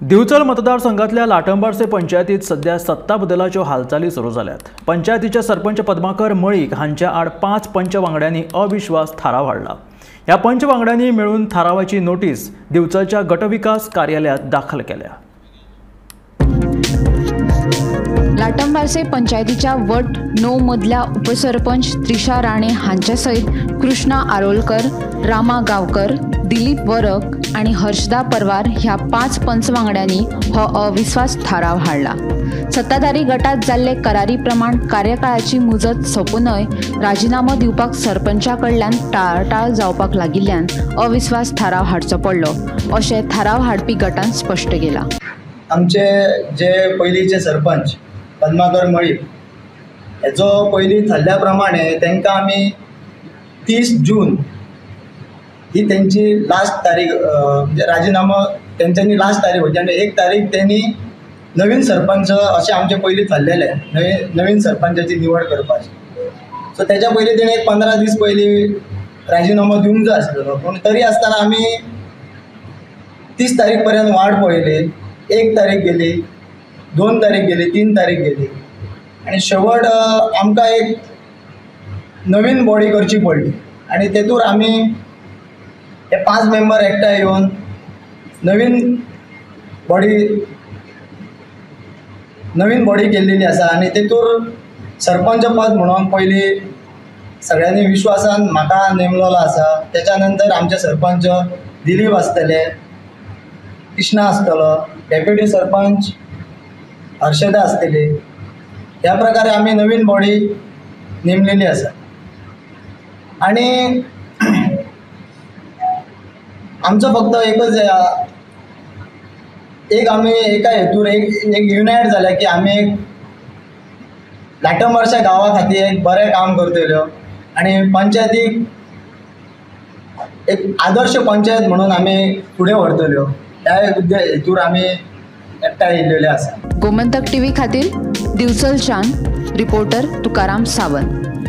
दिवचल मतदारसंघातल्या लाटंबार्से पंचायतीत सध्या सत्ता बदलाच्यो हालचाली सुरू जाल्यात। पंचायतीचे सरपंच पद्माकर मळीक हांच्या आड 5 पंच वांगड्यांनी अविश्वास थाराव हाडला। ह्या पंच वांगड्यांनी मेळून थारावाची नोटीस दिवचलच्या गटविकास कार्यालयात दाखल केल्या। लाटंबार्से पंचायतीच्या वट 9 मदल्या उपसरपंच त्रिशा राणे हांच्या सयत कृष्णा आरोलकर, रामा गांवकर, दिलीप वरक आनी हर्षदा परवार ह्या 5 पंच वांगड्यांनी हो अविश्वास थाराव हाडला। सत्ताधारी गटात जाल्ले करारी प्रमाण कार्यकाळाची मुजत सोंपूनय राजिनामो दिवपाक सरपंचा कडल्यान टाळाटाळ जावपाक लागिल्ल्यान अविश्वास थाराव हाडचो पडलो अशें थाराव हाडपी गटान स्पश्ट केलां। आमचे जे पयलींचे सरपंच पद्माकर मळीक हेचो पयलीं थरल्या प्रमाणे तांकां आमी 30 जून ही तेंची लास्ट तारीख, म्हणजे राजिनामो तेंच्यांनी लास्ट तारीख होती आनी 1 तारीख तेंनी नवीन सरपंच अशें आमचे पयलीं थरलेलें, नवीन सरपंचाची निवड करपाची। सो तेच्या पयलीं तेणें एक 15 दीस पयलीं राजिनामो दिवंक जाय आसलेलो, पूण तरी आसतना आमी 30 तारीख पर्यंत वाट पळयली। 1 तारीख गेली, 2 तारीख गेली, 3 तारीख गेली आनी शेवट आमकां एक नवीन बॉडी करची पडली आनी तेतूर आमी हे 5 मेंबर एकठांय येवन नवीन बॉडी केल्लेली आसा आनी तेतूर सरपंच पद म्हणून पयलीं सगळ्यांनी विश्वासान म्हाका नेमलेलो आसा। तेच्या नंतर आमचे सरपंच दिलीप आसतले, कृष्णा आसतलो, डेप्युटी सरपंच हर्षदा आसतली। ह्या प्रकारे आमी नवीन बॉडी नेमलेली आसा आनी आमचो फक्त एकच एक आमी एका हेतूर एक युनायट जाल्या की आमी एक लाटंबार्शा गांवा खातीर एक बरें काम करतल्यो आनी पंचायतीक एक आदर्श पंचायत म्हणून आमी फुडें व्हरतल्यो, ह्या हेतूर आमी एकठांय येयल्लेले आसा। गोमंतक टीव्ही खातीर दिवचलच्यान रिपोर्टर तुकाराम सावंत।